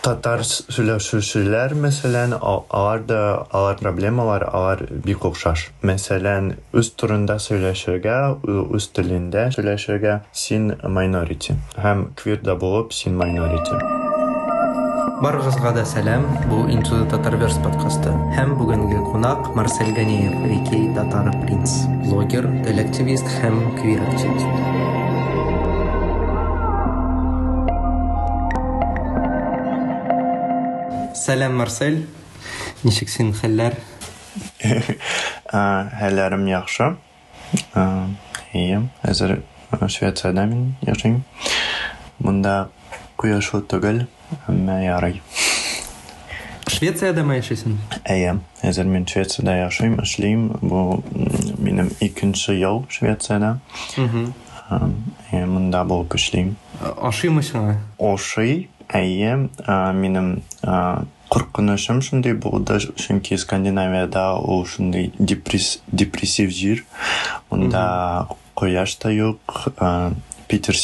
Татар сөйләшүчеләр, мәсәлән, алар да, алар проблемалар, алар бик охшаш. Мәсәлән, үз турында сөйләшергә, үз телендә сөйләшергә син minority. Һәм квир да булып син minority. Барыгызга да сәлам, бу Into the Tatarverse подкасты. Һәм бүгенге кунак Марсель Ганиев, aka Татар Принц, блогер, тел активист һәм квир активист. Сәлам, Марсель. Ничек син хәлләр? Хәлләрем яхшы. Әйе, хәзер Швециядә мин яшим. Монда кояшлы түгел, әмма ярый. Швециядәме яшисең? Әйе, хәзер мин Швециядә яшим, эшлим. Бу минем икенче ел Швециядә. Әйе, монда булып эшлим. Ошыймы сиңа? Ошый, әйе. Минем куркынычым шундый булды, чөнки Скандинавиядә ул шундый депресс, депрессив җир. Монда кояш та юк, Питер,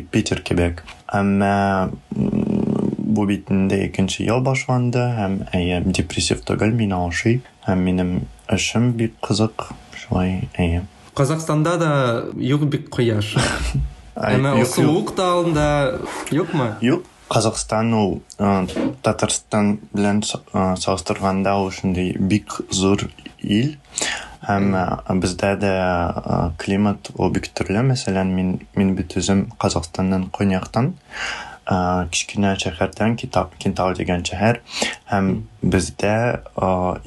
Питер кебек. Әмма бу бит инде икенче ел башланды һәм әйе, депрессив түгел, миңа ошый. Һәм минем эшем бик кызык, шулай, әйе. Казахстанда да юк бик кояш. Әмма суык та анда юкмы? Юк. Казахстан ул Татарстан белән чагыштырганда ул шундый бик зур ил. Һәм бездә дә климат ул бик төрле. Мәсәлән, мин мин бит үзем Казахстаннан көньяктан, кечкенә шәһәрдән, Кентау дигән шәһәр. Һәм бездә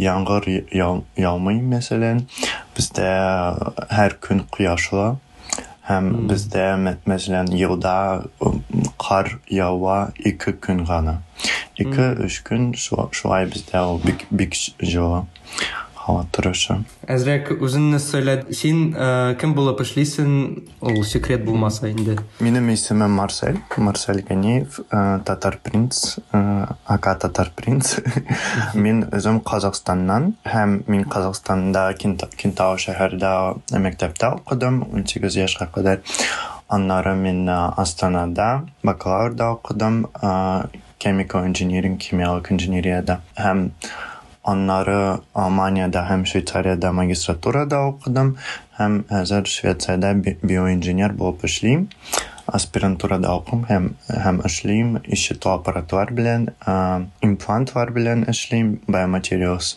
яңгыр яумый, мәсәлән. Бездә һәр көн кояшлы. Һәм бездә, мәсәлән, елда кар ява 2 көн гына. 2-3 көн шулай бездә ул бик бик җылы һава торышы. Әзрәк үзеңне сөйлә. Син кем булып эшлисең? Ул секрет булмаса инде. Минем исемем Марсель, Марсель Ганиев, Татар принц, ака Татар принц. Мин үзем Казахстаннан һәм мин Казахстанда Кентау шәһәрдә мәктәптә укыдым, 18 яшькә кадәр. Аннары мин Астанада бакалаврда укыдым, chemical engineering, химиялык инженериядә. Һәм аннары Алманиядә һәм Швейцариядә магистратурада укыдым һәм хәзер Швециядә биоинженер булып эшлим. Аспирантурада укым һәм һәм эшлим, ишетү аппаратлар белән, имплантлар белән эшлим, biomaterials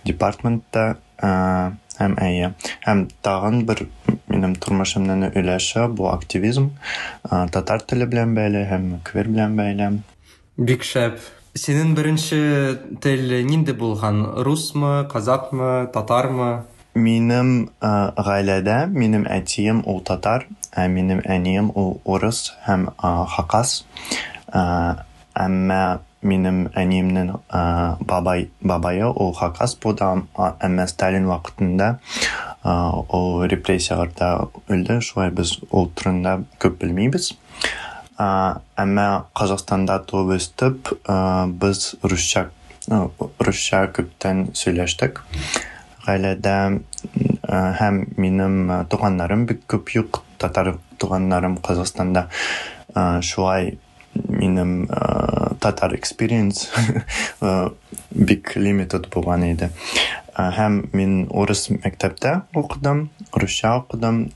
департментта һәм әйе. Һәм тагын бер минем тормышымның өлеше бу активизм, татар теле белән бәйле һәм квир белән бәйле. Бик шәп. Синең беренче тел нинди булган? Русмы, казакмы, татармы? Минем гаиләдә минем әтием ул татар, ә минем әнием ул урыс һәм хакас. Әмма минем әниемнең бабай бабае ул хакас булды, әмма Сталин вакытында ул репрессияләрдә үлде, шулай без ул турында күп белмибез. Әмма Казахстанда туып үстеп, без русча русча күптән сөйләштек. Гаиләдә һәм минем туганнарым бик күп юк, татар туганнарым Казахстанда. Шулай минем татар experience бик limited булган иде. Һәм мин урыс мәктәптә укыдым, русча укыдым.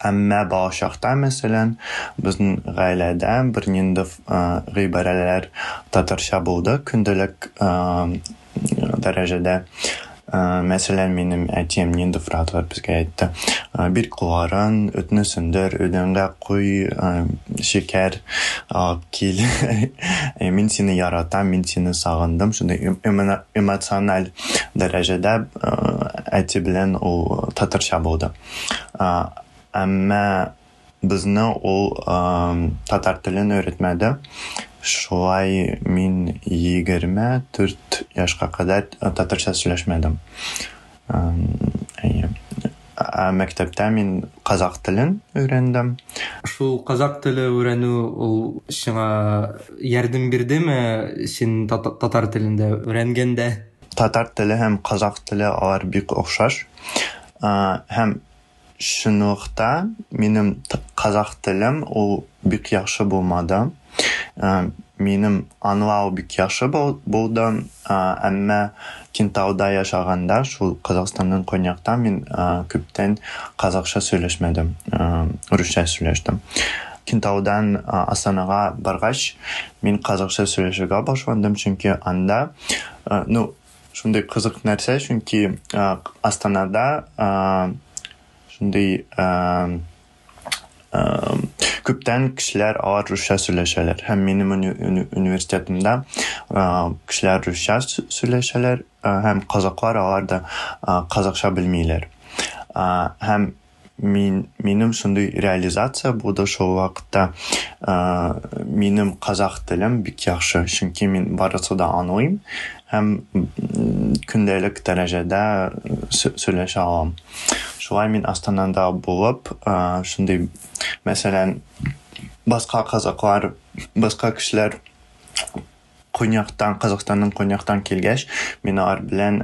Әмма балачакта, мәсәлән, безнең гаиләдә бернинди гыйбарәләр татарча булды, көндәлек дәрәҗәдә. Мәсәлән, минем әтием нинди фразалар безгә әйтте. Бир кулларын, утны сүндер, өдәнгә куй, шикәр алып кил. Мин сине яратам, мин сине сагындым. Шундый эмоциональ дәрәҗәдә әти белән ул татарча булды. Әмма безне ул татар телен өйрәтмәде. Шулай мин 24 яшькә кадәр татарча сөйләшмәдем. Әйе. Ә мәктәптә мин казах телен өйрәндем. Шул казах теле өйрәнү ул сиңа ярдәм бирдеме син татар телендә өйрәнгәндә? Татар теле һәм казах теле алар бик охшаш. Һәм чынлыкта минем казах телем ул бик яхшы булмады. Минем аңлау бик яхшы булды, әмма Кентауда яшаганда, шул Казахстанның көньякта мин күптән казахча сөйләшмәдем, русча сөйләштем. Кентаудан Астанага баргач, мин казахча сөйләшергә башландым, чөнки анда, ну, шундый кызык нәрсә, чөнки Астанада шундый күптән кешеләр алар русча сөйләшәләр. Һәм минем университетымда кешеләр русча сөйләшәләр, һәм казаклар алар да казахча белмиләр. Һәм минем шундый реализация булды шул вакытта. Минем казах телем бик яхшы, чөнки мин барысы да аңлыйм һәм көндәлек дәрәҗәдә сөйләшә алам. Шулай мин Астанада булып, шундый, мәсәлән, башка казаклар, башка кешеләр көньяктан, Казахстанның көньяктан килгәч, мин алар белән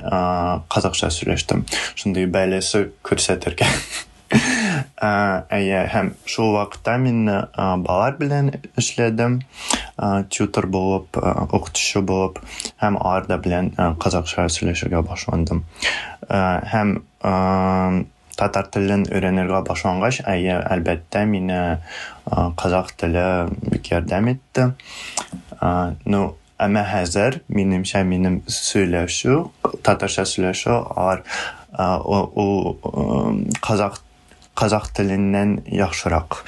казахча сөйләштем. Шундый бәлесе күрсәтергә. Әйе, һәм шул вакытта мин балалар белән эшләдем, тьютор булып, укытучы булып, һәм алар да белән казахча сөйләшергә башландым. Һәм татар телен өйрәнергә башлангач, әйе, әлбәттә, мине казах теле бик ярдәм итте. Ну, әмма хәзер, минемчә, минем сөйләшү, татарча сөйләшү, алар ул казах теленнән яхшырак.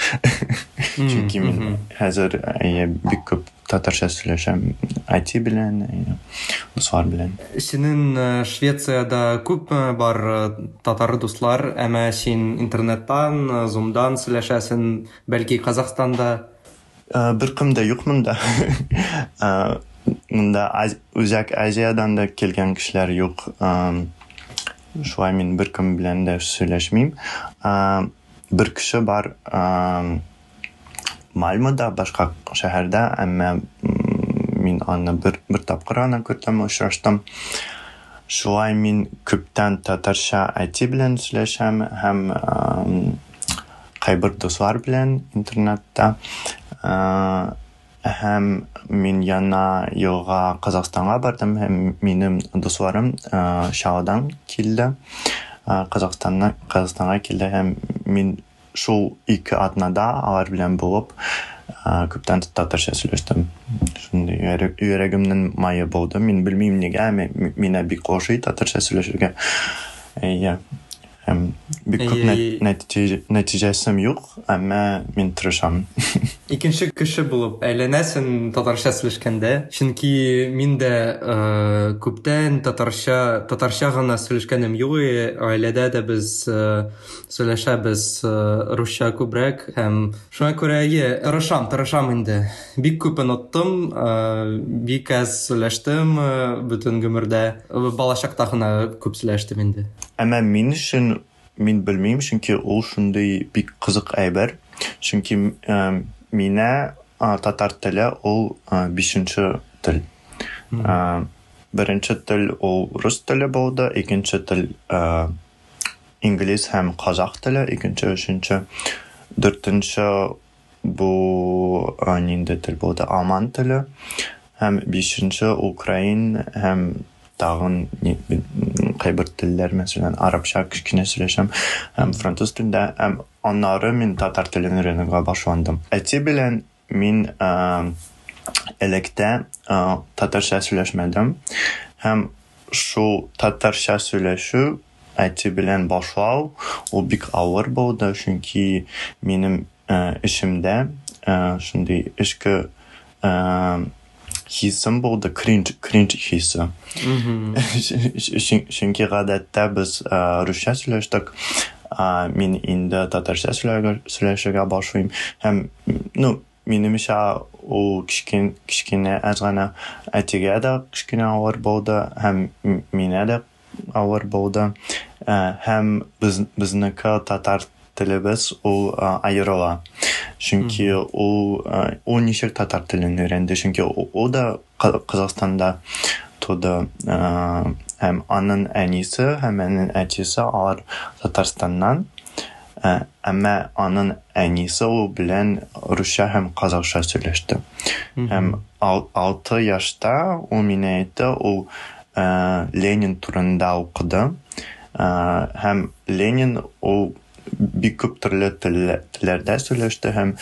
Чөнки мин хәзер әйе, бик күп татарча сөйләшәм әти белән, әйе, дуслар белән. Синең Швециядә күпме бар татар дуслар, әмма син интернеттан, Zoom-дан сөйләшәсең, бәлки Казахстанда? Беркем дә юк монда. Монда Үзәк Азиядән дә килгән кешеләр юк. Шулай мин беркем белән дә сөйләшмим. Бер кеше бар Мальмода, башка шәһәрдә, әмма мин аны бер тапкыр гына күрдем, очраштым. Шулай мин күптән татарча әти белән сөйләшәм һәм кайбер дуслар белән интернетта. Һәм мин яңа елга Казахстанга бардым, һәм минем дусларым Чаллыдан килде. Казахстаннан Казахстанга килде, һәм мин шул 2 атнада алар белән булып, күптән татарча сөйләштем. Шундый йөрәгемнең мае булды. Мин белмим нигә, миңа бик ошый татарча сөйләшергә. Әйе. Һәм бик күп нәтиҗәсем юк, әмма мин тырышам. Икенче кеше булып әйләнәсең татарча сөйләшкәндә, чөнки мин дә күптән татарча гына сөйләшкәнем юк, гаиләдә дә без сөйләшәбез русча күбрәк, һәм шуңа күрә әйе, тырышам инде. Бик күп оныттым, бик әз сөйләштем бөтен гомердә. Балачакта гына күп сөйләштем инде. Әмма мин өчен, мин белмим, чөнки ул шундый бик кызык әйбер. Чөнки минә татар теле ул бишенче тел. Беренче тел ул рус теле булды, икенче тел инглиз һәм казах теле, икенче, өченче, дүртенче бу нинди тел булды? Алман теле һәм бишенче украин һәм тагын кайбер телләр, мәсәлән, арабча кечкенә сөйләшәм һәм француз телендә, һәм аннары мин татар телен өйрәнергә башландым. Әти белән мин электә татарча сөйләшмәдем, һәм шул татарча сөйләшү әти белән башлау ул бик авыр булды, чөнки минем эшемдә шундый эчке хисем булды, кринж хисе. Чөнки гадәттә без русча сөйләштек, мин инде татарча сөйләшергә башлыйм, һәм, ну, минемчә, ул кечкенә әз генә әтигә дә кечкенә авыр булды, һәм миңа дә авыр булды. Һәм безнеке татар телебез ул аерыла. Чөнки ул ничек татар телен өйрәнде, чөнки ул да Казахстанда туды, һәм аның әнисе һәм аның әтисе алар Татарстаннан, әмма аның әнисе ул белән русча һәм казахча сөйләште. Һәм 6 яшьтә ул миңа әйтте, ул Ленин турында укыды. Һәм Ленин ул бик күп төрле телләрдә сөйләште һәм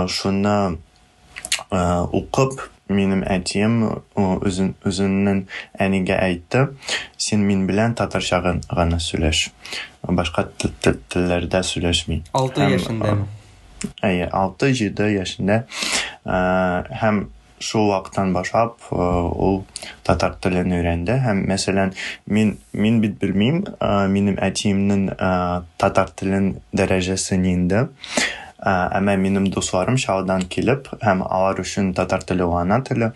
шуны укып, минем әтием үзенең әнигә әйтте, син мин белән татарча гына сөйләш, башка телләрдә сөйләшми. 6 яшендәме? Әйе, 6-7 яшендә. Һәм шул вакыттан башлап ул татар телен өйрәнде. Һәм, мәсәлән, мин бит белмим, минем әтиемнең татар телен дәрәҗәсе нинди. Әмма минем дусларым Чаллыдан килеп, һәм алар өчен татар теле ул ана теле,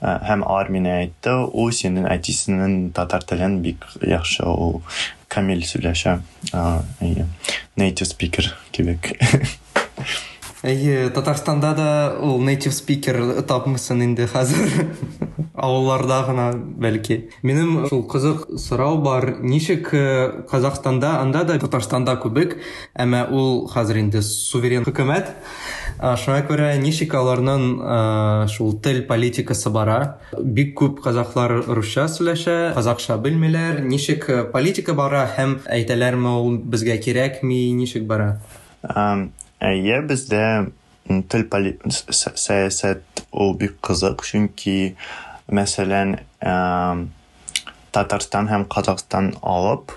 һәм алар миңа әйтте, ул синең әтисенең татар телен бик яхшы, ул камил сөйләшә. Әйе, native speaker кебек. Әйе, Татарстанда да ул native speaker тапмыйсың инде хәзер. Авылларда гына бәлки. Минем шул кызык сорау бар. Ничек Казахстанда, анда да Татарстанда күбек, әмма ул хәзер инде суверен хөкүмәт. Шуңа күрә ничек аларның шул тел политикасы бара? Бик күп казахлар русча сөйләшә, казахча белмиләр. Ничек политика бара һәм әйтәләрме ул безгә кирәкми, ничек бара? Әйе, бездә тел сәясәт ул бик кызык, чөнки, мәсәлән, Татарстан һәм Казахстан алып,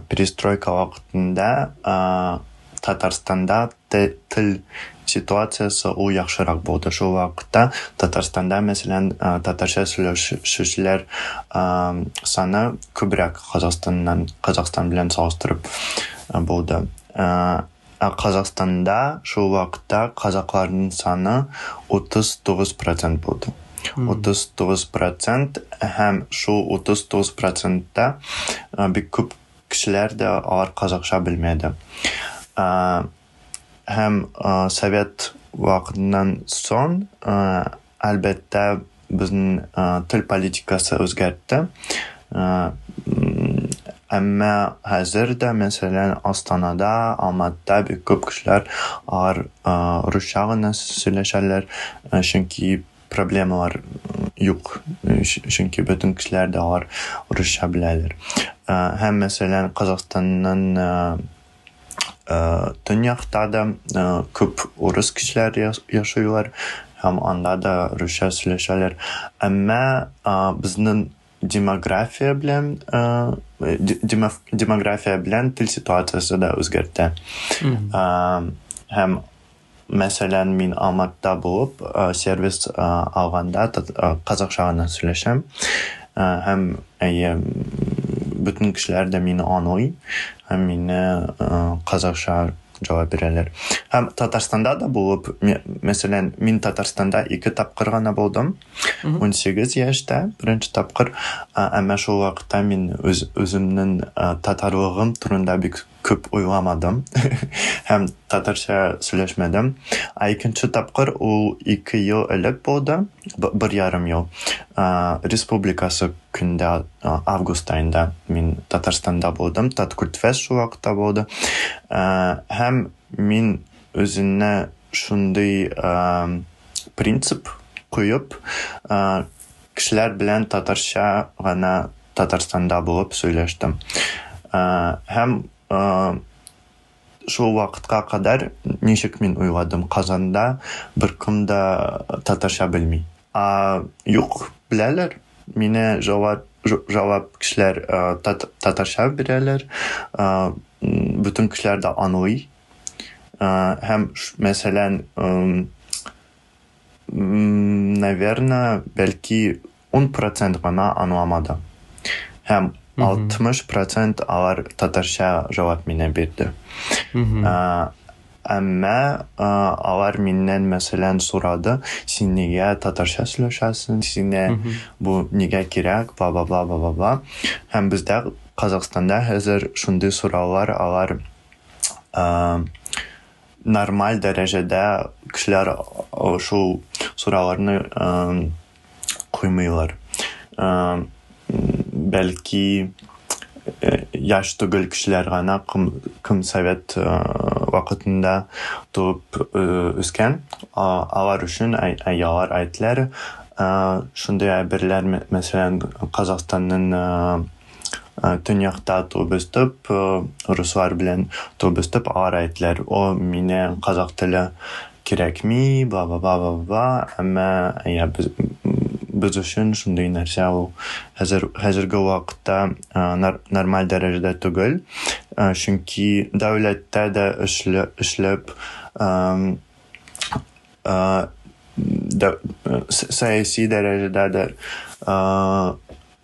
перестройка вакытында Татарстанда тел ситуациясе ул яхшырак булды. Шул вакытта Татарстанда, мәсәлән, татарча сөйләшүчеләр саны күбрәк Казахстаннан, Казахстан белән чагыштырып булды. Ә Казахстанда шул вакытта казакларның саны 39% булды. 39% һәм шул 39%та бик күп кешеләр дә алар казакча белмәде. Һәм совет вакытыннан соң, әлбәттә, безнең тел политикасы үзгәртте. Әмма хәзер дә, мәсәлән, Астанада, Алматыда бик күп кешеләр алар русча гына сөйләшәләр, чөнки проблемалар юк, чөнки бөтен кешеләр дә алар русча беләләр. Һәм, мәсәлән, Казахстанның төньякта да күп урыс кешеләр яшиләр һәм анда да русча сөйләшәләр. Әмма безнең демография белән демография белән тел ситуациясе дә үзгәртә. Һәм мәсәлән, мин Алматыда булып, сервис алганда казакча гына сөйләшәм. Һәм әйе, бөтен кешеләр дә мине аңлый һәм мине казакча җавап бирәләр. Һәм Татарстанда да булып, мәсәлән, мин Татарстанда 2 тапкыр гына булдым. 18 яшьтә беренче тапкыр, әмма шул вакытта мин үземнең татарлыгым турында бик күп уйламадым һәм татарча сөйләшмәдем. Ә икенче тапкыр ул 2 ел элек булды, 1,5 ел. Республикасы көндә, август аенда мин Татарстанда булдым, Таткультфест шул вакытта булды. Һәм мин үземне шундый принцип куеп, кешеләр белән татарча гына Татарстанда булып сөйләштем. Һәм шул вакытка кадәр ничек мин уйладым, Казанда беркем дә татарча белми. А юк, беләләр. Мине җавап кешеләр татарча бирәләр. Бөтен кешеләр дә аңлый. Һәм, мәсәлән, наверное, бәлки 10% гына аңламады. Һәм 60% алар татарча җавап мине бирде. Әмма алар миннән, мәсәлән, сорады, син нигә татарча сөйләшәсең, сине бу нигә кирәк, бла-бла-бла, бла-бла-бла. Һәм бездә Казахстанда хәзер шундый сораулар алар нормаль дәрәҗәдә кешеләр шул сорауларны куймыйлар. Бәлки Яшь түгел кешеләр гына, кем совет вакытында туып үскән, алар өчен алар әйттеләр шундый әйберләр, мәсәлән, Казахстанның төньякта туып үстеп, руслар белән туып үстеп, алар әйттеләр: "О, мине казах теле кирәкми, бла бла бла бла бла". Әмма я без өчен шундый нәрсә ул хәзер хәзерге вакытта нормаль дәрәҗәдә түгел, чөнки дәүләттә дә эшләп, сәяси дәрәҗәдә дә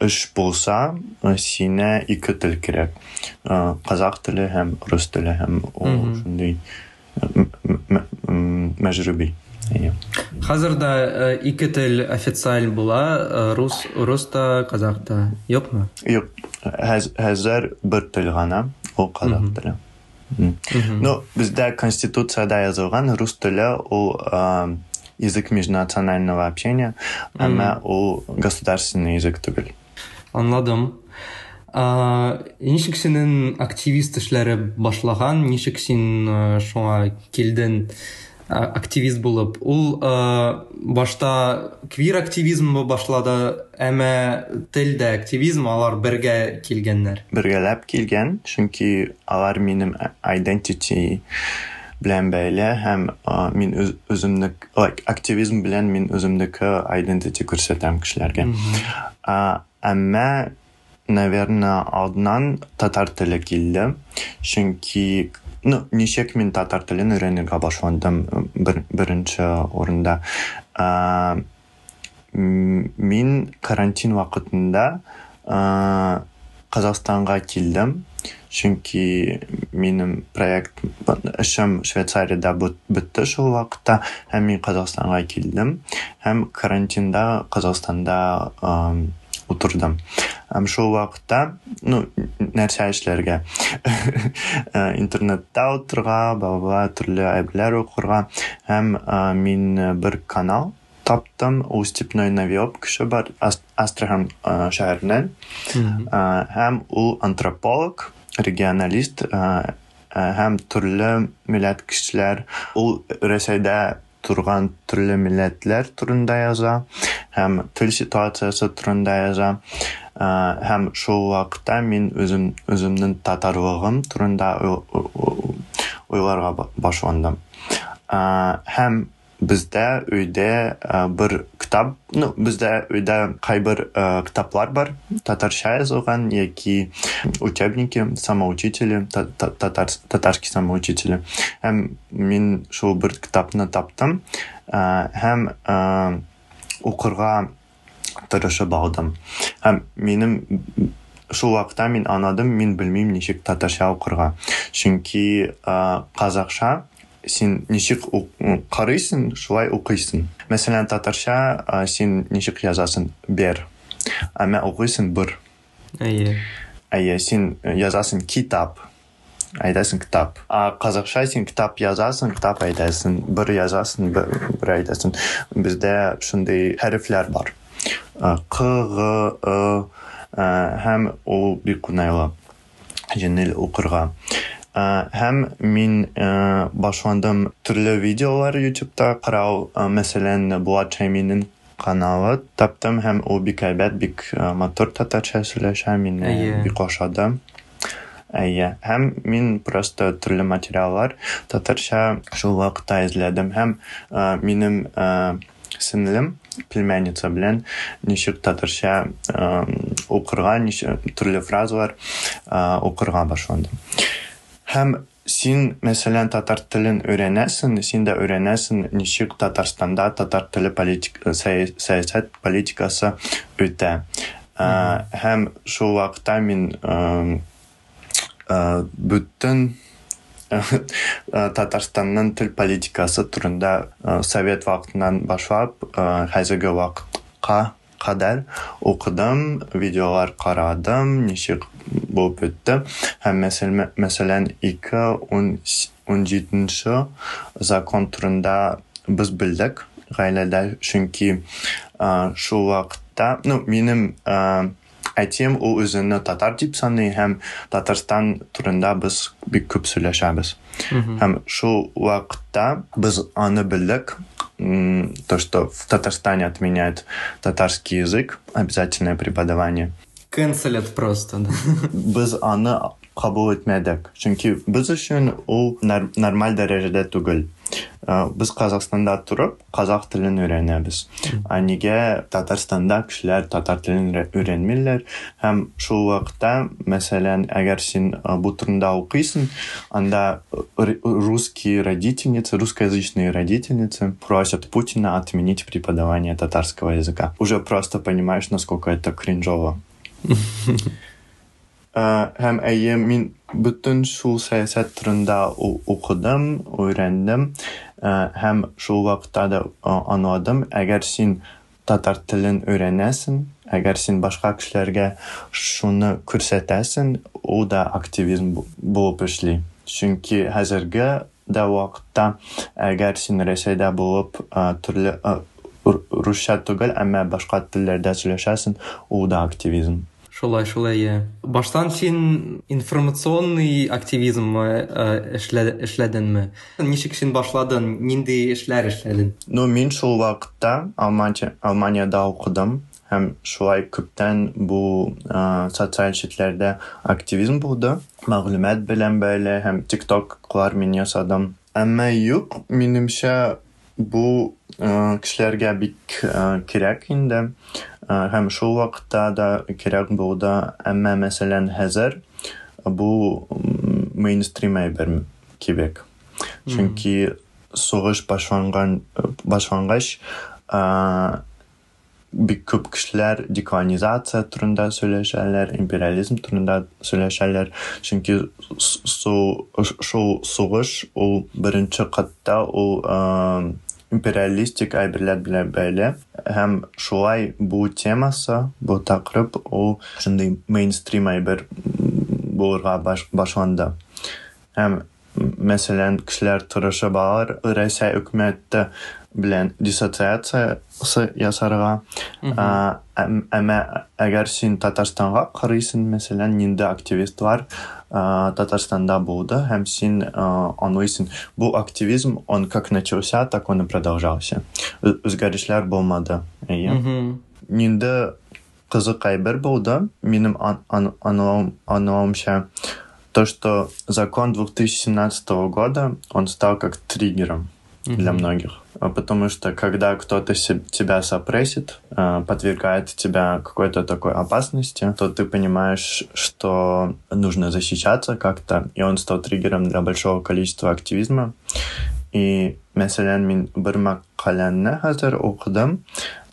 эш булса, сине ике тел кирәк: казах теле һәм рус теле, һәм ул шундый мәҗрүби. Хәзер дә ике тел официаль була, рус та, казах та, юкмы? Юк, хәзер бер тел гына, ул казах теле. Ну, бездә конституциядә язылган, рус теле ул язык межнационального общения, әмма ул государственный язык түгел. Аңладым. Ничек синең активист эшләре башлаган? Ничек син шуңа килдең активист булып? Ул башта квир активизмы башлады, әмма тел дә активизм, алар бергә килгәннәр. Бергәләп килгән, чөнки алар минем identity белән бәйле, һәм мин үземне like активизм белән мин үземнеке identity күрсәтәм кешеләргә. Әмма, наверное, алдыннан татар теле килде, чөнки, ну, ничек мин татар телен өйрәнергә башландым беренче урында? Мин карантин вакытында Казахстанга килдем, чөнки минем проект эшем Швейцариядә бетте шул вакытта, һәм мин Казахстанга килдем һәм карантинда Казахстанда утырдым. Һәм шул вакытта, ну, нәрсә эшләргә? Интернетта утырырга, бла, төрле әйберләр укырга, һәм мин бер канал таптым, ул Степной Навиоп кеше бар, Астрахань шәһәреннән, һәм ул антрополог, регионалист һәм төрле милләт кешеләр, ул Рәсәйдә торган төрле милләтләр турында яза һәм тел ситуациясе турында яза. Һәм шул вакытта мин үзем үземнең татарлыгым турында уйларга башландым. Һәм бездә өйдә бер китап, ну, бездә өйдә кайбер китаплар бар, татарча язылган яки учебники, самоучители, татарский самоучители. Һәм мин шул бер китапны таптым һәм укырга тырышып алдым. Һәм минем шул вакытта мин аңладым, мин белмим, ничек татарча укырга. Чөнки казахча син ничек карыйсың, шулай укыйсың. Мәсәлән, татарча син ничек язасың? Бер. Әмма укыйсың бер. Әйе. Әйе, син язасың китап, әйтәсең китап. А казахча син китап язасың, китап әйтәсең, бер язасың, бер әйтәсең. Бездә шундый хәрефләр бар. К, Г, Ы, һәм ул бик уңайлы, җиңел укырга. Һәм мин башландым төрле видеолар YouTube'та карау, мәсәлән, Булат Шәйминең каналы таптым, һәм ул бик әйбәт, бик матур татарча сөйләшә, мине бик ошады. Әйе, һәм мин просто төрле материаллар татарча шул вакытта эзләдем, һәм минем сеңлем, племянница белән ничек татарча укырга, ничек төрле фразалар укырга башландым. Һәм син, мәсәлән, татар телен өйрәнәсең, син дә өйрәнәсең, ничек Татарстанда татар теле политик сәясәт политикасы үтә. Һәм шул вакытта мин бөтен Татарстанның тел политикасы турында совет вакытыннан башлап хәзерге вакытка кадәр укыдым, видеолар карадым, ничек булып үтте. Һәм мәсәлән, 2 17-нче закон турында без белдек гаиләдә, чөнки шул вакытта, ну, минем Әтием ул үзенне татар дип саный һәм Татарстан турында без бик күп сөйләшәбез. Һәм шул вакытта без аны белдек, то, что в Татарстане отменяют татарский язык, обязательное преподавание. Кэнселят просто, да. Без аны кабул итмәдек, чөнки без өчен ул нормаль дәрәҗәдә түгел. Без Казахстанда торып, казах телен өйрәнәбез. Ә нигә Татарстанда кешеләр татар телен өйрәнмиләр? Һәм шул вакытта, мәсәлән, әгәр син бу турында укыйсың, анда русские родительницы, русскоязычные родительницы просят Путина отменить преподавание татарского языка. Уже просто понимаешь, насколько это кринжово. Һәм әйе, мин бөтен шул сәясәт турында укыдым, өйрәндем. Һәм шул вакытта да аңладым, әгәр син татар телен өйрәнәсең, әгәр син башка кешеләргә шуны күрсәтәсең, ул да активизм булып эшли. Чөнки хәзерге дә вакытта, әгәр син Рәсәйдә булып, төрле русча түгел, әмма башка телләрдә сөйләшәсең, ул да активизм. Шулай, шулай, иә. Баштан син информационный активизм эшләдеңме? Ничек син башладың? Нинди эшләр эшләдең? Ну, мин шул вакытта Алманиядә укыдым һәм шулай күптән бу социаль челтәрләрдә активизм булды. Мәгълүмат белән бәйле һәм TikToклар мин ясадым. Әмма юк, минемчә, бу кешеләргә бик кирәк инде. Һәм шул вакытта да кирәк булды. Әмма, мәсәлән, хәзер бу мейнстрим әйбер кебек. Чөнки сугыш башлангач, бик күп кешеләр деколонизация турында сөйләшәләр, империализм турында сөйләшәләр. Чөнки шул сугыш ул беренче катта ул империалистик әйберләр белән бәйле. Һәм шулай бу темасы, бу тақырып ул шундый мейнстрим әйбер булырга башланды. Һәм, мәсәлән, кешеләр тырышып алар Рәсәй хөкүмәте белән диссоциациясе ясарга. Әмма әгәр син Татарстанга карыйсың, мәсәлән, нинди активистлар Татарстанда булды, һәм син аңлыйсың, бу активизм, он как начался, так он и продолжался. Үзгәрешләр булмады. Әйе. Нинди кызык әйбер булды, минем аңлавымча, то, что закон 2017 года, он стал как триггером для многих. Потому что когда кто-то тебя сопрессит, подвергает тебя какой-то такой опасности, то ты понимаешь, что нужно защищаться как-то, и он стал триггером для большого количества активизма. И, мәсәлән, мин бер мәкаләне хәзер укыдым,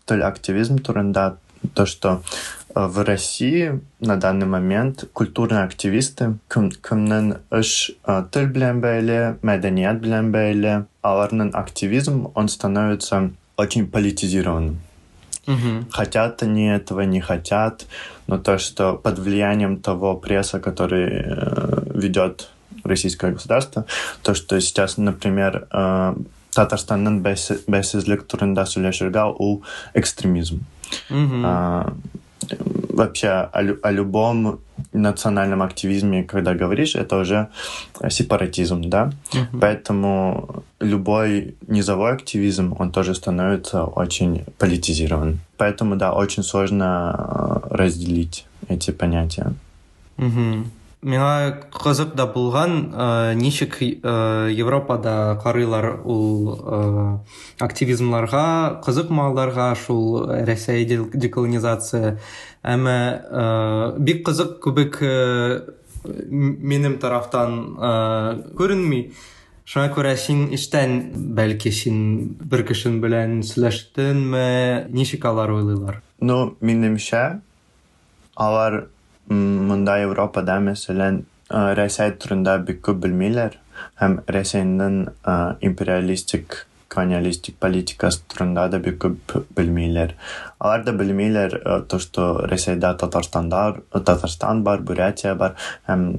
тел активизм турында, то, что в России на данный момент культурные активисты, кемнең эш тел белән бәйле, мәдәният белән бәйле, аларның активизм, он становится очень политизированным. Хотят они этого, не хотят, но то, что под влиянием того пресса, который ведет российское государство, то, что сейчас, например, Татарстанның бәйсезлек турында сөйләшергә ул экстремизм. Вообще о любом национальном активизме, когда говоришь, это уже сепаратизм, да? Поэтому любой низовой активизм, он тоже становится очень политизирован. Поэтому, да, очень сложно разделить эти понятия. Миңа кызык да булган, ничек Европада карыйлар ул активизмларга, кызыкмы аларга шул Рәсәй деколонизация. Әмма бик кызык кебек минем тарафтан күренми. Шуңа күрә син эштән, бәлки син бер кешен белән сөйләштеңме, ничек алар уйлыйлар? Ну, минемчә, алар монда Европада, мәсәлән, Рәсәй турында бик күп белмиләр һәм Рәсәйнең империалистик, колониалистик политикасы турында да бик күп белмиләр. Алар да белмиләр, то, что Рәсәйдә Татарстан бар, Бурятия бар һәм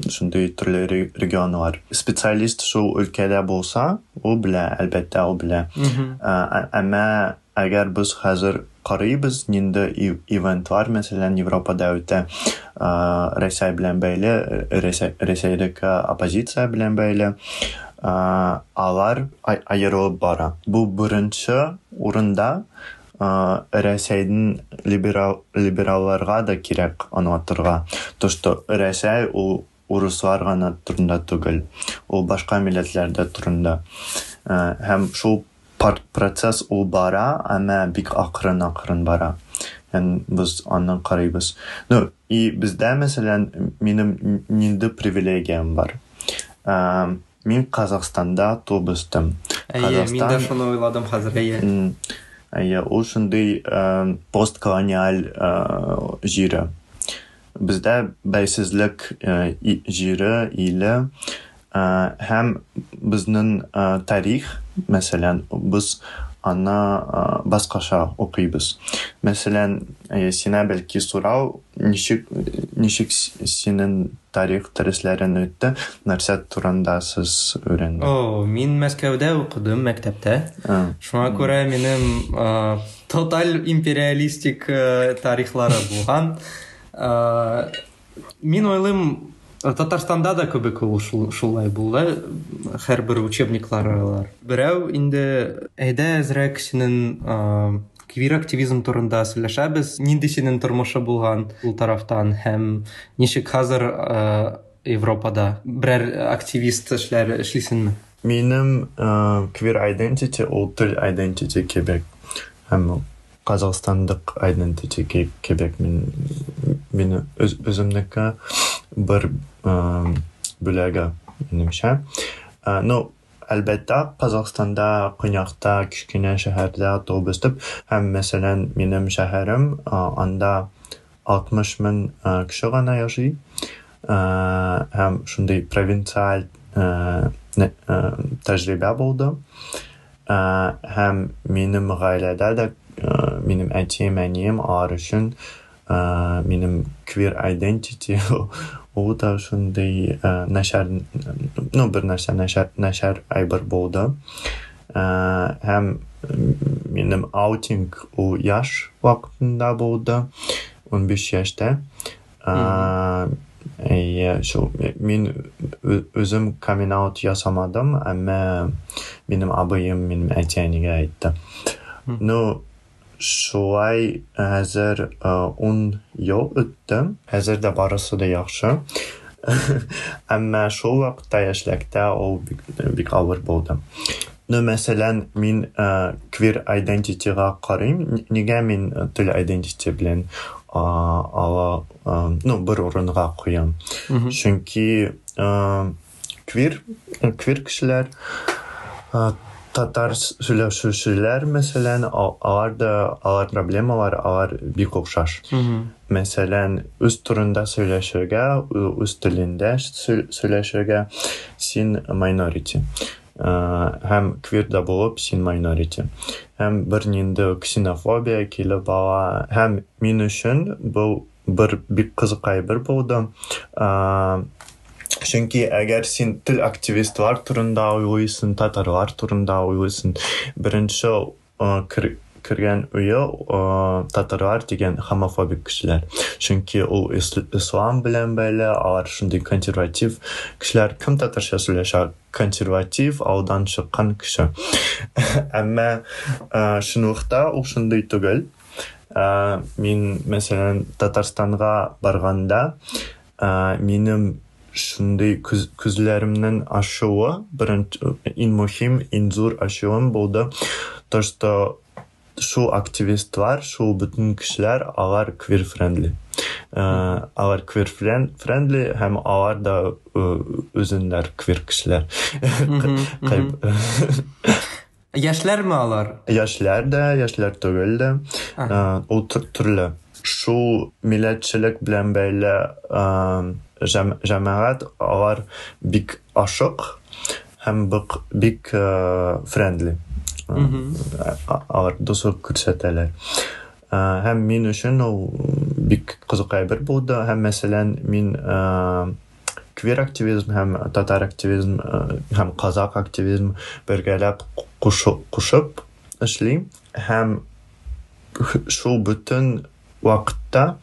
шундый төрле регионнар. Специалист шул өлкәдә булса, ул белә, әлбәттә, ул белә. Әмма әгәр без хәзер карыйбыз, нинди ивентлар, мәсәлән, Европада үтә, Рәсәй белән бәйле, Рәсәйдәге оппозиция белән бәйле, алар аерылып бара. Бу беренче урында Рәсәйнең либералларга да кирәк аңлатырга, то что Рәсәй ул урыслар гына турында түгел, ул башка милләтләр дә турында. Һәм шул процесс ул бара, әмма бик акрын-акрын бара. Һәм без аны карыйбыз. Ну, и бездә, мәсәлән, минем нинди привилегиям бар. Мин Казахстанда туып үстем. Әйе, мин дә шуны уйладым хәзер, әйе. Әйе, ул шундый постколониаль җире. Бездә бәйсезлек җире, иле һәм безнең тарих, мәсәлән, без аны башкача укыйбыз. Мәсәлән, сиңа бәлки сорау, ничек ничек синең тарих дәресләрен үтте, нәрсә турында сез өйрәндең? О, мин Мәскәүдә укыдым мәктәптә. Шуңа күрә минем тоталь империалистик тарихлары булган. Мин уйлыйм, Татарстанда да кебек ул шулай булды. Һәрбер учебниклары. Берәү инде әйдә әзрәк синең квир активизм турында сөйләшәбез. Нинди синең тормышы булган ул тарафтан һәм ничек хәзер Европада берәр активист эшләре эшлисеңме? Минем queer identity ул тел identity кебек. Һәм Казахстандык identity кебек мин мине үземнеке бер бүләге минемчә. Ну, әлбәттә, Казахстанда көньякта кечкенә шәһәрдә туып үстем һәм, мәсәлән, минем шәһәрем анда 60 мең кеше гына яши. Һәм шундый провинциаль тәҗрибә булды. Һәм минем гаиләдә дә минем әтием, әнием алар өчен минем queer identity ул да шундый начар, ну, бер нәрсә начар, начар әйбер булды. Һәм минем аутинг ул яшь вакытында булды, 15 яшьтә. Әйе, шул мин үзем coming out ясамадым, әмма минем абыем минем әти-әнигә әйтте. Ну, шулай хәзер 10 ел үтте. Хәзер дә барысы да яхшы. Әмма шул вакытта яшьлектә ул бик, бик авыр булды. Ну, мәсәлән, мин queer identity-га карыйм. Нигә мин тел identity белән ала, ну, бер урынга куям? Чөнки квир, квир кешеләр, татар сөйләшүчеләр, мәсәлән, алар да, алар проблемалар, алар бик охшаш. Мәсәлән, үз турында сөйләшергә, үз телендә сөйләшергә син minority. Һәм квир да булып син minority. Һәм бернинди ксенофобия килеп ала. Һәм мин өчен бу бер бик кызык әйбер булды. Чөнки әгәр син тел активистлар турында уйлыйсың, татарлар турында уйлыйсың, беренче кергән уе татарлар дигән хомофобик кешеләр. Чөнки ул ислам белән бәйле, алар шундый консерватив кешеләр. Кем татарча сөйләшә? Консерватив авылдан чыккан кеше. Әмма чынлыкта ул шундый түгел. Мин, мәсәлән, Татарстанга барганда, минем шундый күзләремнең ачуы, беренче, иң мөһим, иң зур ачуым булды, то, что шул активистлар, шул бөтен кешеләр, алар queer friendly. Алар queer friendly һәм алар да үзеннәр queer кешеләр. Яшьләрме алар? Яшьләр дә, яшьләр түгел дә. Ул төрле. Шул милләтчелек белән бәйле җәмәгать, алар бик ашык һәм бик friendly. Алар дуслык күрсәтәләр. Һәм мин өчен ул бик кызык әйбер булды. Һәм, мәсәлән, мин квир активизм һәм татар активизм һәм казак активизм бергәләп кушып эшлим. Һәм Шул бөтен вакытта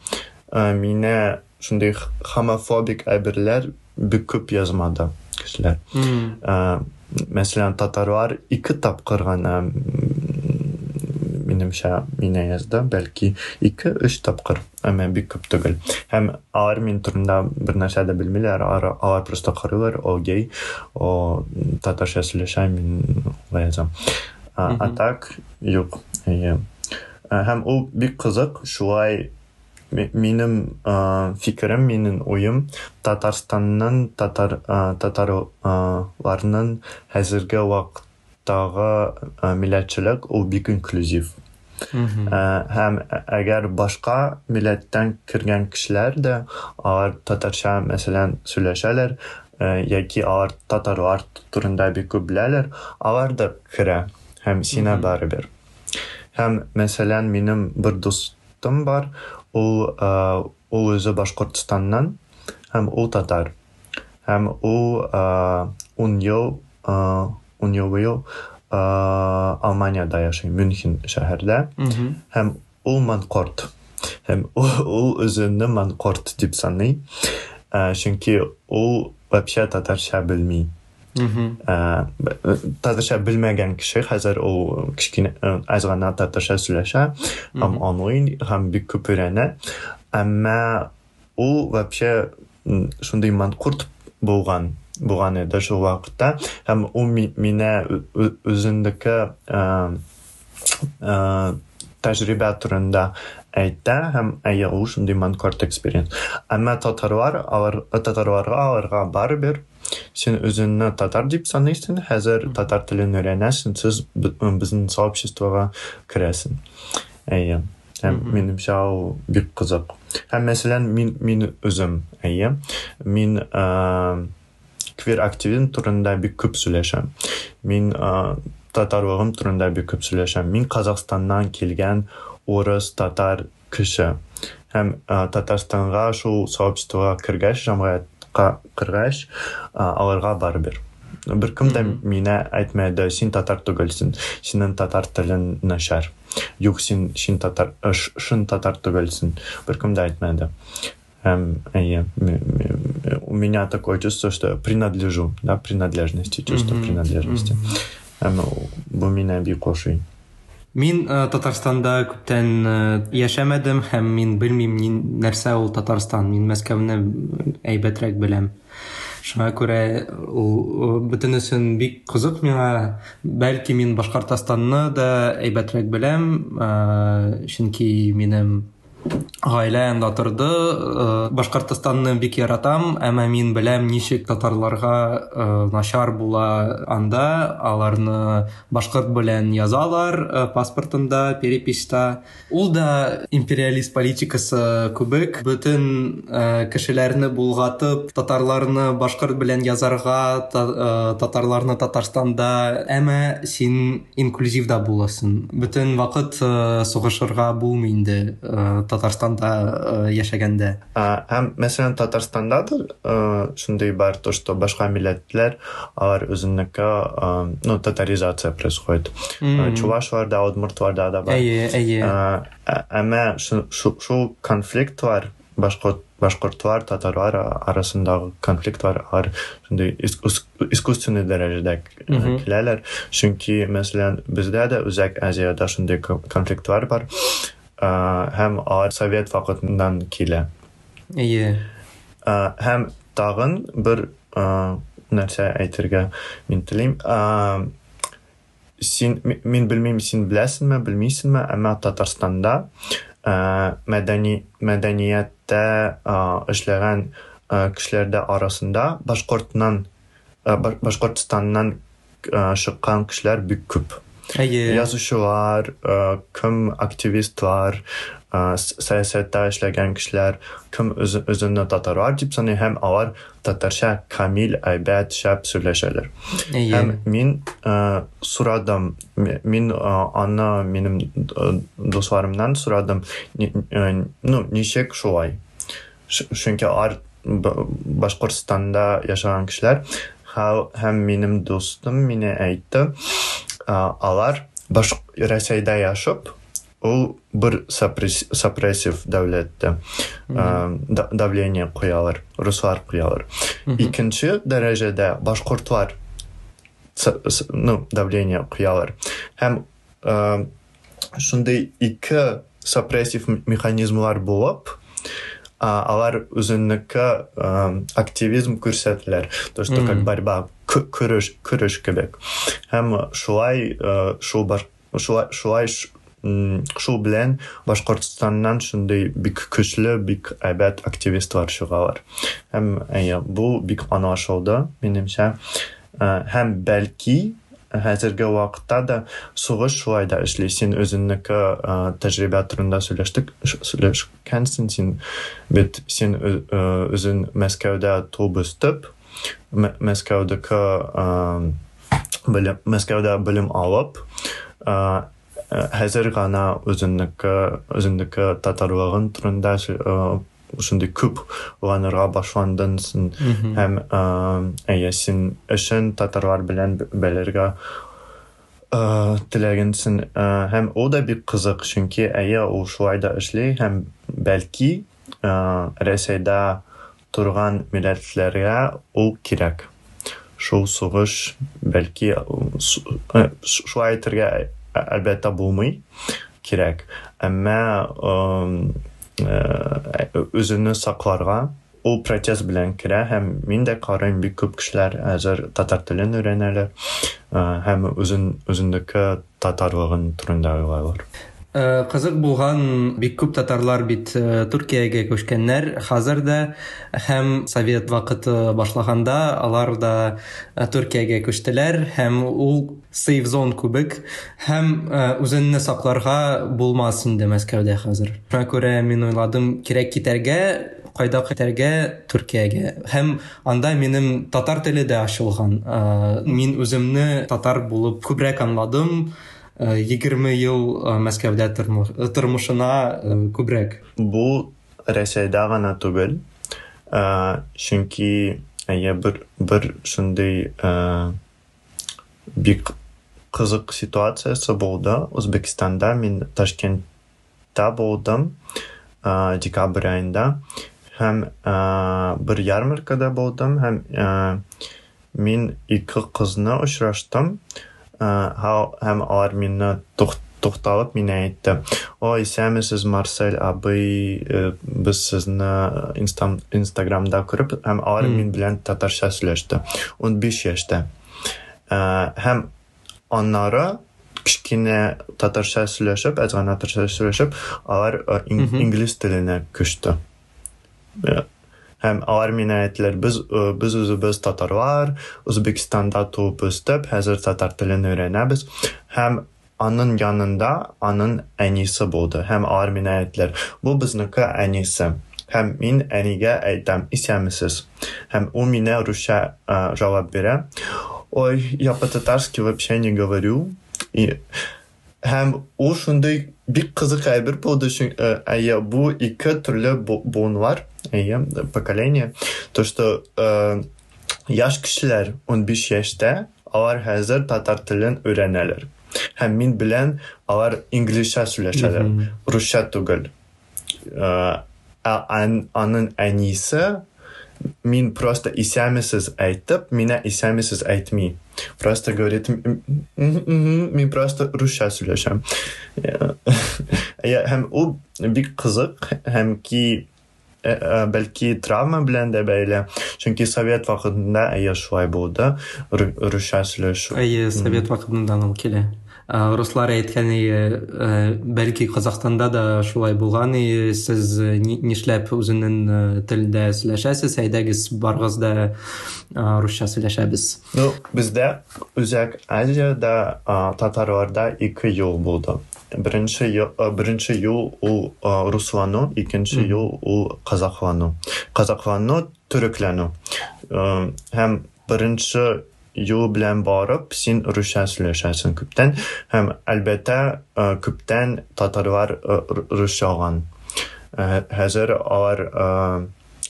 мине шундый хомофобик әйберләр бик күп язмады кешеләр. Мәсәлән, татарлар ике тапкыр гына минемчә мине язды, бәлки ике-өч тапкыр, әмма бик күп түгел. Һәм алар мин турында бер нәрсә дә белмиләр, алар просто карыйлар, о, гей, о, татарча сөйләшә, мин алай язам. А так, юк, әйе. Һәм ул бик кызык, шулай минем фикерем, минем уем, Татарстанның татар татарларның хәзерге вакыттагы милләтчелек ул бик инклюзив. Һәм әгәр башка милләттән кергән кешеләр дә алар татарча, мәсәлән, сөйләшәләр, яки алар татарлар турында бик күп беләләр, алар да керә һәм сиңа барыбер. Һәм, мәсәлән, минем бер дустым бар, ул ул үзе Башкортстаннан һәм ул татар. Һәм ул 10 ел, 10 ел быел Алманиядә яши, Мюнхен шәһәрдә. Һәм ул манкорт. Һәм ул үзенне манкорт дип саный. Чөнки ул вообще татарча белми. Татарча белмәгән кеше хәзер ул кечкенә аз гына татарча сөйләшә һәм аңлый һәм бик күп өйрәнә. Әмма ул вообще шундый манкурт булган булган иде шул вакытта һәм ул мине үзендеке тәҗрибә турында әйтә һәм әйе ул шундый манкорт экспериенс. Әмма татарлар алар татарларга аларга барыбер син үзеңне татар дип саныйсың, хәзер татар телен өйрәнәсең, сез безнең сообществога керәсең. Әйе. Һәм минемчә ул бик кызык. Һәм мәсәлән, мин мин үзем, әйе, мин квир активизм турында бик күп сөйләшәм. Мин татарлыгым турында бик күп сөйләшәм. Мин Казахстаннан килгән урыс татар кеше. Һәм Татарстанга шул сообществога кергәч, җәмгыятькә кергәч, аларга барыбер. Беркем дә мине әйтмәде, син татар түгелсең, синең татар телең начар. Юк, син чын татар, чын татар түгелсең. Беркем дә әйтмәде. Һәм, әйе, у меня такое чувство, что я принадлежу, да, принадлежности, чувство принадлежности. Һәм бу мине бик ошый. Мин Татарстанда күптән яшәмәдем һәм мин белмим нәрсә ул Татарстан. Мин Мәскәүне әйбәтрәк беләм. Шуңа күрә ул бөтенесен бик кызык миңа. Бәлки мин Башкортостанны да әйбәтрәк беләм, чөнки минем гаилә анда торды. Башкортостанны бик яратам, әмма мин беләм, ничек татарларга начар була анда. Аларны башкорт белән язалар паспортында, переписьта. Ул да империалист политикасы кебек, бөтен кешеләрне булгатып, татарларны башкорт белән язарга, татарларны Татарстанда, әмма син инклюзив да буласың. Бөтен вакыт сугышырга булмый инде Татарстанда яшәгәндә. Һәм, мәсәлән, Татарстанда да шундый бар, то, что башка милләтләр, алар үзенеке, ну, татаризация происходит. Чувашларда, удмуртларда да бар. Әйе, әйе. Әмма шул конфликтлар, башкорт башкортлар, татарлар арасындагы конфликтлар алар шундый искусственный дәрәҗәдә киләләр. Чөнки, мәсәлән, бездә дә Үзәк Азиядә шундый конфликтлар бар. Һәм алар совет вакытыннан килә. Әйе. Һәм тагын бер нәрсә әйтергә мин телим. Син, мин белмим, син беләсеңме, белмисеңме, әмма Татарстанда мәдәни мәдәнияттә эшләгән кешеләрдә арасында башкортнан Башкортстаннан чыккан кешеләр бик күп. Әйе. Язучылар, кем активистлар, сәясәттә эшләгән кешеләр, кем үзенне татарлар дип саный һәм алар татарча камил, әйбәт, шәп сөйләшәләр. Әйе. Һәм мин сорадым, мин аны минем дусларымнан сорадым, ну, ничек шулай? Чөнки алар Башкортстанда яшәгән кешеләр һәм минем дустым мине әйтте, алар Рәсәйдә яшәп, Ул бер сопрессив дәүләттә давление куялар, руслар куялар. Икенче дәрәҗәдә башкортлар, ну, давление куялар. Һәм шундый ике сопрессив механизмлар булып, алар үзенеке активизм күрсәтәләр. То, что как борьба, көрәш, көрәш кебек. Һәм шулай шул шулай шул белән Башкортстаннан шундый бик көчле, бик әйбәт активистлар чыгалар. Һәм әйе, бу бик аңлашылды, минемчә. Һәм бәлки хәзерге вакытта да сугыш шулай да эшли. Син үзеңнеке тәҗрибә турында сөйләштек, сөйләшкәнсең син бит, син үзең Мәскәүдә туып үстеп, Мәскәүдәге белем, Мәскәүдә белем алып, хәзер гына үзеңнеке үзеңнеке татарлыгың турында шундый күп уйланырга башландың син һәм әйе, син эшен татарлар белән белергә теләгәнсең. Һәм ул да бик кызык, чөнки әйе, ул шулай да эшли һәм бәлки Рәсәйдә торган милләтләргә ул кирәк. Шул сугыш бәлки, шулай әйтергә әлбәттә булмый, кирәк. Әмма үзеңне сакларга ул протест белән керә һәм мин дә карыйм, бик күп кешеләр хәзер татар телен өйрәнәләр һәм үзен үзендеке татарлыгын турында уйлайлар. Кызык булган, бик күп татарлар бит Төркиягә күчкәннәр хәзер дә, һәм совет вакыты башлаганда алар да Төркиягә күчтеләр, һәм ул safe zone кебек, һәм үзеңне сакларга булмас инде Мәскәүдә хәзер. Шуңа күрә мин уйладым, кирәк китәргә, кайда китәргә? Төркиягә. Һәм анда минем татар теле дә ачылган. Мин үземне татар булып күбрәк аңладым. 20 ел Мәскәүдә тормышына күбрәк. Бу Рәсәйдә гына түгел, чөнки әйе, бер шундый бик кызык ситуациясе булды. Үзбәкстанда мин Ташкентта булдым декабрь аенда һәм бер ярмаркада булдым һәм мин ике кызны очраштым һәм алар мине тукталып мине әйтте: "Ой, исәнмесез, Марсель абый, без сезне Инстаграмда күреп", һәм алар мин белән татарча сөйләште. 15 яшьтә. Һәм аннары кечкенә татарча сөйләшеп, әз генә татарча сөйләшеп, алар инглиз теленә күчте. Һәм алар миңа әйттеләр: Без үзебез татарлар, Үзбәкстанда туып үстеп, хәзер татар телен өйрәнәбез". Һәм аның янында аның әнисе булды. Һәм алар миңа әйттеләр: "Бу безнеке әнисе". Һәм мин әнигә әйтәм: "Исәнмесез". Һәм ул миңа русча җавап бирә: "Ой, я по-татарски вообще не говорю". И һәм ул шундый бик кызык әйбер булды, чөнки әйе, бу ике төрле буыннар, әйе, поколение, то что яшь кешеләр 15 яшьтә, алар хәзер татар телен өйрәнәләр. Һәм мин белән алар инглизчә сөйләшәләр, русча түгел. Аның әнисе мин просто "исәнмесез" әйтеп, миңа "исәнмесез" әйтми. Просто говорит: "Мин просто русча сөйләшәм". Һәм ул бик кызык, һәм ки бәлки травма белән дә бәйле, чөнки совет вакытында әйе шулай булды, русча сөйләшү. Әйе, совет вакытыннан ул килә. Руслар әйткән, бәлки Казахстанда да шулай булган, сез нишләп үзенең телдә сөйләшәсез, әйдәгез барыгыз да русча сөйләшәбез. Ну, бездә Үзәк Азиядә татарларда ике юл булды. Беренче юл ул руслану, икенче юл ул казахлану. Казахлану, төрекләнү. Һәм беренче юл белән барып, син русча сөйләшәсең күптән һәм әлбәттә күптән татарлар русчалган. Хәзер алар,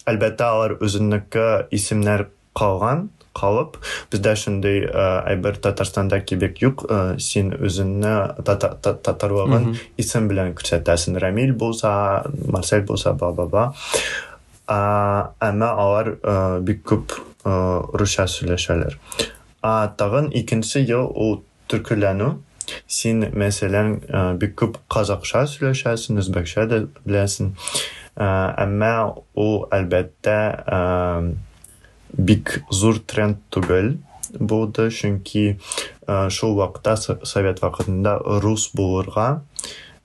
әлбәттә, алар үзенеке исемнәр калган. калып, бездә шундый әйбер Татарстанда кебек юк, син үзеңне татарлыгын исем белән күрсәтәсең. Рамил булса, Марсель булса, бла-бла-бла. Әмма алар бик күп русча сөйләшәләр. А тагын икенче ел ул төркеләнү. Син, мәсәлән, бик күп казакча сөйләшәсең, үзбәкчә дә беләсең. Әмма ул, әлбәттә, бик зур тренд түгел булды, чөнки шул вакытта, совет вакытында рус булырга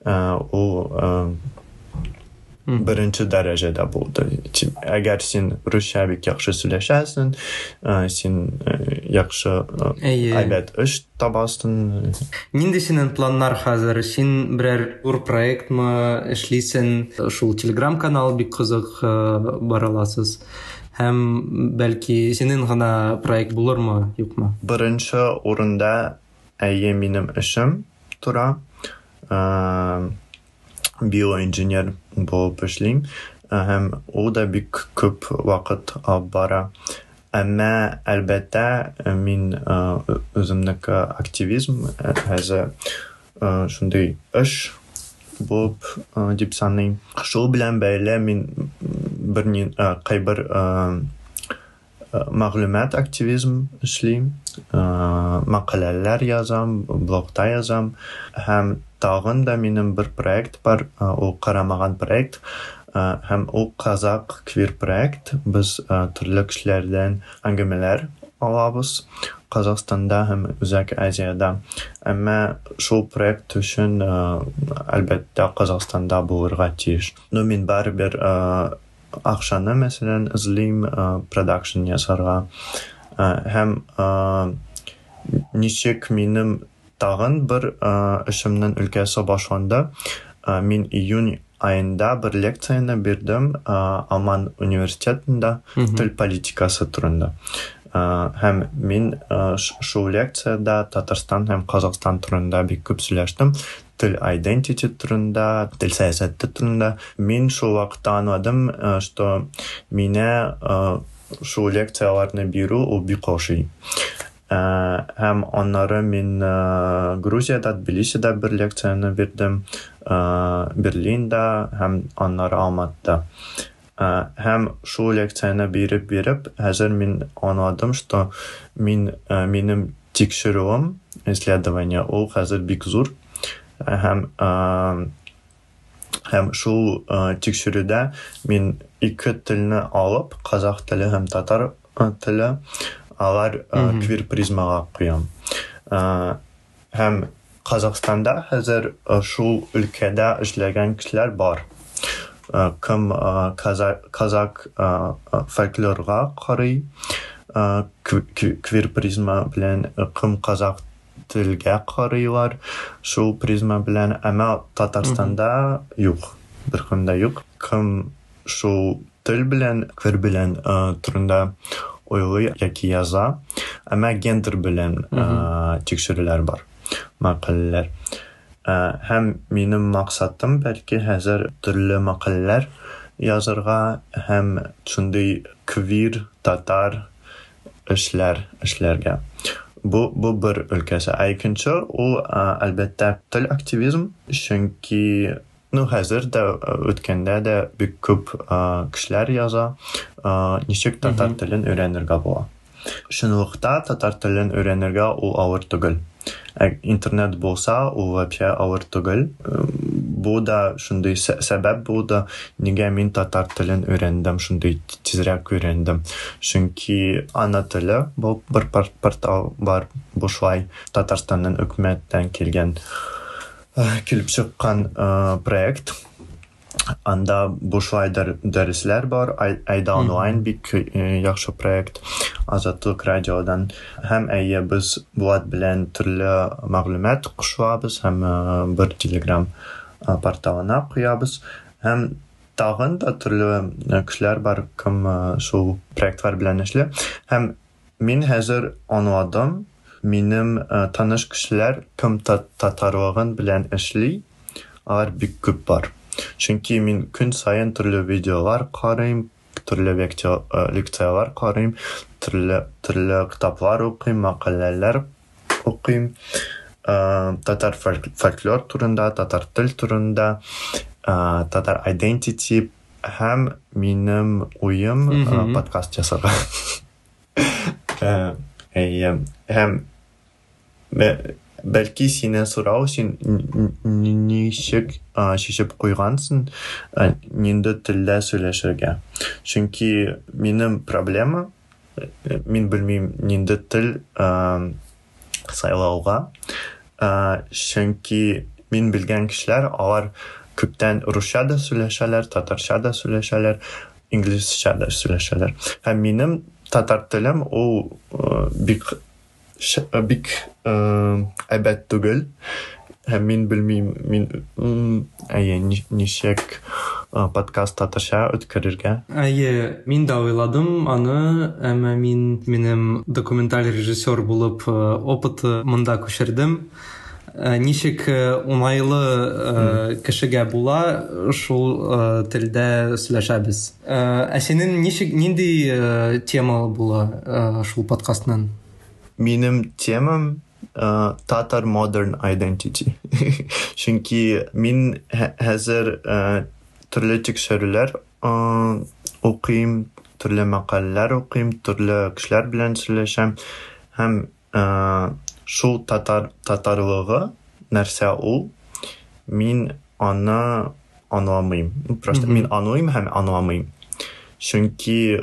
ул беренче дәрәҗәдә булды. Әгәр син русча бик яхшы сөйләшәсең, син яхшы әйбәт эш табасың. Нинди синең планнар хәзер? Син берәр зур проектмы эшлисең? Шул Telegram-канал бик кызык бара аласыз. Һәм бәлки синең гына проект булырмы, юкмы? Беренче урында әйе минем эшем тора. Биоинженер булып эшлим һәм ул да бик күп вакыт алып бара. Әмма, әлбәттә, мин үземнеке активизм хәзер шундый эш булып дип саныйм. Шул белән бәйле мин бер кайбер мәгълүмат активизм эшлим, мәкаләләр язам, блогта язам һәм тагын да минем бер проект бар, ул карамаган проект һәм ул казак квир проект. Без төрле кешеләрдән әңгәмәләр алабыз Казахстанда һәм Үзәк Азиядә. Әмма шул проект өчен, әлбәттә, Казахстанда булырга тиеш. Но мин барыбер акчаны, мәсәлән, эзлим продакшн ясарга. Һәм ничек минем тагын бер эшемнең өлкәсе башланды. Мин июнь аенда бер лекцияне бирдем Алман университетында тел политикасы турында. Һәм мин шул лекциядә Татарстан һәм Казахстан турында бик күп сөйләштем. Тел identity турында, тел сәясәте турында. Мин шул вакытта аңладым, что мине шул лекцияләрне бирү ул бик ошый. Һәм аннары мин Грузиядә, Тбилисида бер лекцияне бирдем, Берлинда һәм аннары Алматыда. Һәм шул лекцияне биреп-биреп, хәзер мин аңладым, что мин минем тикшерүем, исследование, ул хәзер бик зур. Һәм һәм шул тикшерүдә мин ике телне алып, казах теле һәм татар теле, алар квир призмага куям. Һәм Казахстанда хәзер шул өлкәдә эшләгән кешеләр бар. Кем казак фольклорга карый, квир призма белән, кем казак телгә карыйлар шул призма белән, әмма Татарстанда юк, беркем дә юк. Кем шул тел белән, квир белән турында уйлый яки яза, әмма гендер белән тикшерүләр бар, мәкаләләр. Һәм минем максатым бәлки хәзер төрле мәкаләләр язырга һәм шундый квир татар эшләр эшләргә. Бу бер өлкәсе. Ә икенче ул, әлбәттә, тел активизм, чөнки ну хәзер дә, үткәндә дә бик күп кешеләр яза, ничек татар телен өйрәнергә була. Чынлыкта татар телен өйрәнергә ул авыр түгел. Интернет булса, ул вообще авыр түгел. Бу да шундый сәбәп булды, нигә мин татар телен өйрәндем, шундый тизрәк өйрәндем. Чөнки Ана теле бу бер портал бар, бушлай Татарстанның хөкүмәттән килгән килеп чыккан проект. Анда бушлай дәресләр бар, Айда онлайн бик яхшы проект, Азатлык радиодан. Һәм әйе, без Булат белән төрле мәгълүмат кушылабыз һәм бер Telegram порталына куябыз. Һәм тагын да төрле кешеләр бар, кем шул проектлар белән эшли. Һәм мин хәзер аңладым, минем таныш кешеләр, кем татарлыгын белән эшли, алар бик күп бар. Чөнки мин көн саен төрле видеолар карыйм, төрле лекцияләр карыйм, төрле китаплар укыйм, мәкаләләр укыйм. Татар фольклор турында, татар тел турында, татар identity һәм минем уем подкаст ясарга. Әйе, һәм бәлки сине сорау, син ничек чишеп куйгансың, нинди телдә сөйләшергә? Чөнки минем проблема, мин белмим нинди тел сайлауга, чөнки мин белгән кешеләр, алар күптән русча да сөйләшәләр, татарча да сөйләшәләр, инглизчә дә сөйләшәләр. Һәм минем татар телем ул бик бик әйбәт түгел. Һәм мин белмим, мин әйе, ничек подкаст татарча үткәрергә. Әйе, мин дә уйладым аны, әмма мин минем документаль режиссер булып опыты монда күчердем. Ничек уңайлы кешегә була, шул телдә сөйләшәбез. Ә синең ничек, нинди тема була шул подкастның? Минем темам Tatar Modern Identity. Чөнки мин хәзер төрле тикшерүләр укыйм, төрле мәкаләләр укыйм, төрле кешеләр белән сөйләшәм һәм шул татар татарлыгы нәрсә ул, мин аны аңламыйм. Просто мин аңлыйм һәм аңламыйм. Чөнки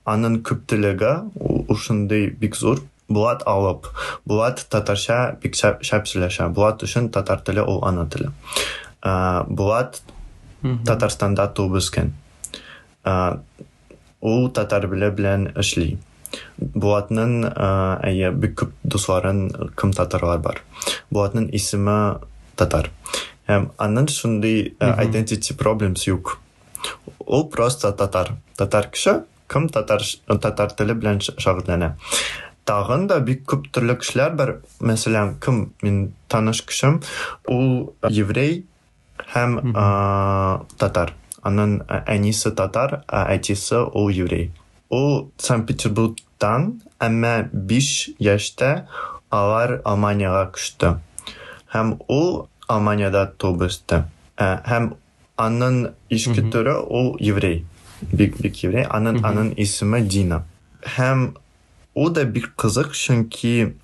аның күптелеге ушундый бик зур. Булат алып, Булат татарча бик шәп сөйләшә. Булат өчен татар теле ул ана теле. Булат Татарстанда туып үскән. Ул татар теле белән эшли. Булатның әйе, бик күп дусларын кем татарлар бар. Булатның исеме татар. Һәм аның шундый identity problems юк. Ул просто татар. Татар кеше, кем татар татар теле белән шөгыльләнә. Тагын да бик күп төрле кешеләр бар. Мәсәлән, кем мин таныш кешем, ул еврей һәм татар. Аның әнисе татар, ә әтисе ул еврей. Ул Санкт-Петербургтан, әмма 5 яшьтә алар Алманиягә күчте. Һәм ул Алманиядә туып үсте. Һәм аның иске төре ул еврей. Бик бик еврей. Аның аның исеме Дина. Һәм ул да бик кызык, чөнки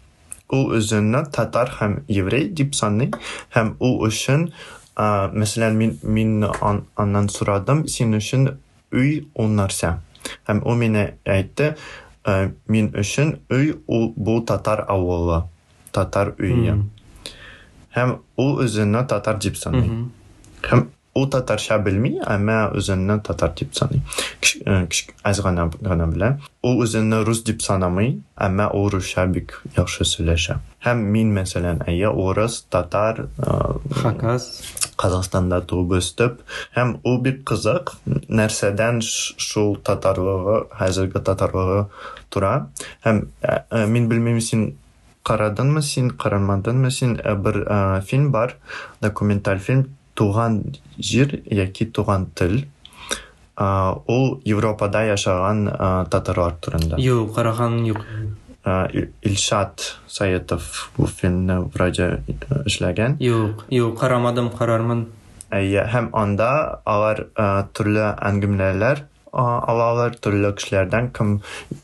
ул үзенне татар һәм еврей дип саный, һәм ул өчен, мәсәлән, мин аннан сорадым, син өчен өй ул нәрсә? Һәм ул миңа әйтте, мин өчен өй ул бу татар авылы, татар өе. Һәм ул үзенне татар дип саный. Һәм ул татарча белми, әмма үзенне татар дип саный. Аз гына гына белә. Ул үзенне рус дип санамый, әмма ул русча бик яхшы сөйләшә. Һәм мин, мәсәлән, әйе, урыс, татар, Хакас. Казахстанда туып үстеп, һәм ул бик кызык, нәрсәдән шул татарлыгы, хәзерге татарлыгы тора. Һәм мин белмим, син карадыңмы, син карамадыңмы, син бер фильм бар, документаль фильм Туган җир яки Туган тел. Ул Европада яшаган татарлар турында. Юк, караган юк. Илшат Саетов бу фильмны вроде эшләгән. Юк, юк, карамадым, карармын. Әйе, һәм анда алар төрле әңгәмәләр алалар, төрле кешеләрдән, кем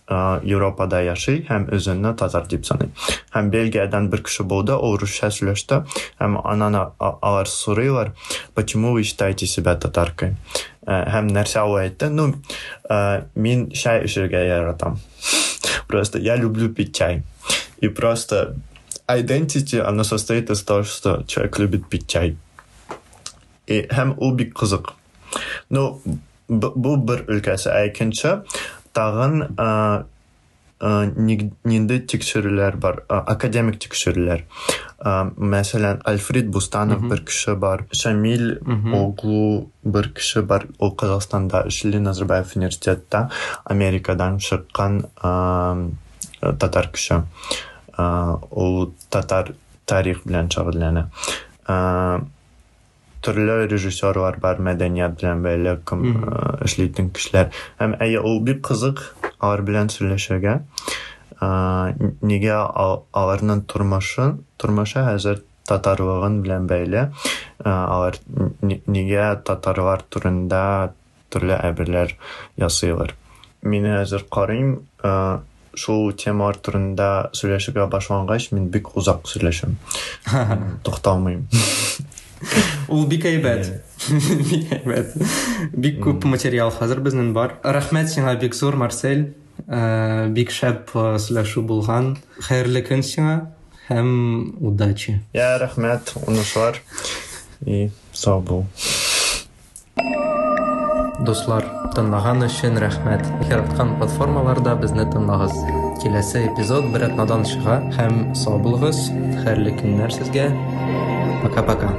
Европада яши һәм үзенне татар дип саный. Һәм Бельгиядән бер кеше булды, ул русча сөйләште, һәм аннан алар сорыйлар, почему вы считаете себя татаркой? Һәм нәрсә ул әйтте? Ну, мин чәй эчәргә яратам. Просто я люблю пить чай. И просто identity, она состоит из того, что человек любит пить чай. И һәм ул бик кызык. Ну, бу бер өлкәсе. Ә икенче, тагын нинди тикшерүләр бар, академик тикшерүләр. Мәсәлән, Альфред Бустанов бер кеше бар, Шамил Оглу бер кеше бар, ул Казахстанда эшли, Назарбаев университетта, Америкадан чыккан татар кеше. Ул татар тарих белән шөгыльләнә. Төрле режиссерлар бар, мәдәният белән бәйле кем эшләйтен кешеләр. Һәм әйе, ул бик кызык алар белән сөйләшергә. Нигә аларның тормышы, тормышы хәзер татарлыгын белән бәйле. Алар нигә татарлар турында төрле әйберләр ясыйлар. Мин хәзер карыйм, шул темалар турында сөйләшергә башлангач, мин бик озак сөйләшәм. Тукталмыйм. Ул бик әйбәт. Бик әйбәт. Бик күп материал хәзер безнең бар. Рәхмәт сиңа бик зур, Марсель. Бик шәп сөйләшү булган. Хәерле көн сиңа һәм удачи. Я, рәхмәт, уңышлар. И сау бул. Дуслар, тыңлаган өчен рәхмәт. Яраткан платформаларда безне тыңлагыз. Киләсе эпизод бер атнадан чыга һәм сау булыгыз. Хәерле көннәр сезгә. Пока-пока.